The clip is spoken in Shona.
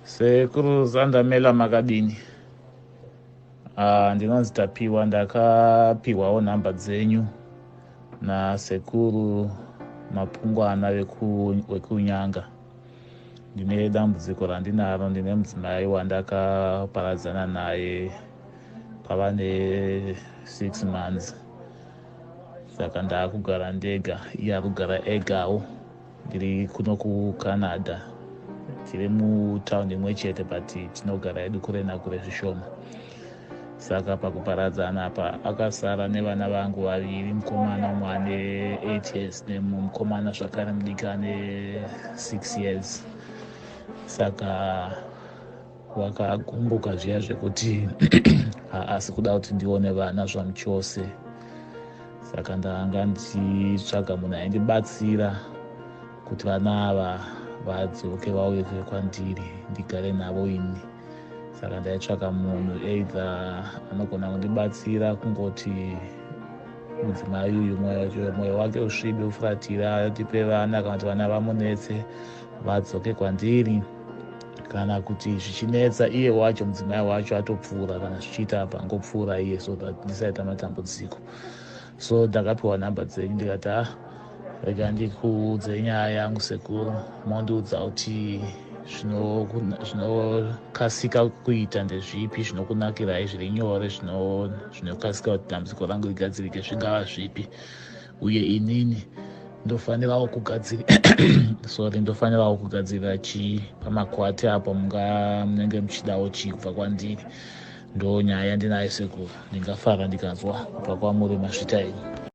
Sekuru Zandamela, makadini? Ndinonzi Tapiwa, ndakapiwawo nhamba dzenyu nasekuru Mapungwana vekuNyanga. Ndine dambudziko randinaro, ndine mudzimai wandakaparadzana naye pava ne6 months, saka ndaakugara ndega, iye akugara egawo. Ndiri kuno kuCanada, tiri mutaundi imwe chete, but tinogara hedu kure nakure zvishoma. Saka pakuparadzana apa akasara nevana vangu vaviri, mukomana umwe ane 8 years nemukomana zvakare mudiki ane 6 years. Saka wakagumbuka zviya zvekuti haasi kuda kuti ndione vana zvamuchose. Saka ndanga ndichitsvaga munhu aindibatsira kuti vana ava vadzoke, vauye kwandiri, ndigare navo ini. Saka ndaitsvaka munhu either anogona kundibatsira kungoti mudzimai uyu mwoyo wake usvibe, ufuratire, atipe vana, kana kuti vana vamunetse vadzoke kwandiri, kana kuti zvichinetsa iye wacho mudzimai wacho atopfuura, kana zvichiita apa angopfuura iye, so that ndisaita matambudziko. So ndakapiwa nhamba dzenyu, ndikati, "Ah, rega ndikuudze nyaya yangu sekuru, mondiudza kuti zvinokasika kuita ndezvipi, zvinokunakirai zviri nyore, zvinokasika kuti dambudziko rangu rigadzirike zvingava zvipi, uye inini ndofanirawo kugadzira, sorry, ndofanirawo kugadzirira chii pamakwati apo munenge muchidawo chii kubva kwandiri." Ndo nyaya yandinayo sekuru, ndingafara ndikanzwa kubva kwamuri. Masvita enyu.